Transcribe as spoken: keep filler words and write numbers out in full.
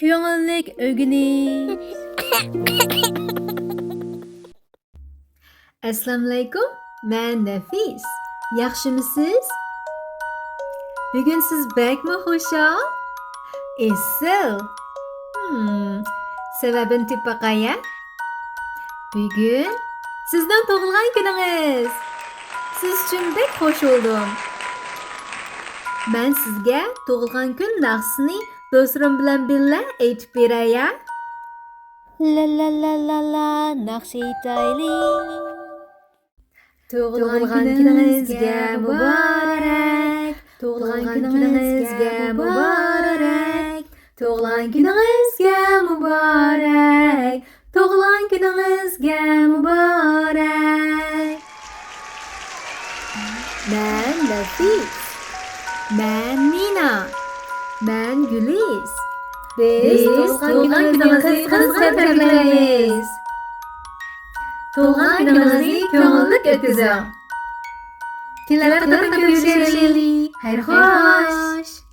كۆڭۈللۈك ئۆگىنىش. ئەسسالامۇئەلەيكۇم، مەن نەفىس. ياخشىمۇسىز؟ بۈگۈن سىز بەكمۇ خۇشال؟ ئېسىل. ھىم، سەۋەبىنى تېپىپ باقاي ھە. بۈگۈن سىزنىڭ تۇغۇلغان كۈنىڭىز. سىز ئۈچۈن بەك خۇش بولدۇم. مەن سىزگە تۇغۇلغان كۈن ناخشىسىنى دوستلىرىم بىلەن بىللە ئېيتىپ بېرەي ھە. لا لا لا لا لا، ناخشا ئېيتايلى. تۇغۇلغان كۈنىڭىزگە مۇبارەك، تۇغۇلغان كۈنىڭىزگە مۇبارەك، تۇغۇلغان كۈنىڭىزگە مۇبارەك، تۇغۇلغان كۈنىڭىزگە مۇبارەك. مەن نەفىس. مەن مىنا. مەن گۈلىز. بىز تۇغۇلغان كۈنىڭىزنى قىزغىن تەبرىكلەيمىز. تۇغۇلغان كۈنىڭىزنى كۆڭۈللۈك ئۆتكۈزۈڭ. كېلەر قېتىم كۆرۈشەيلى. خەير خوش.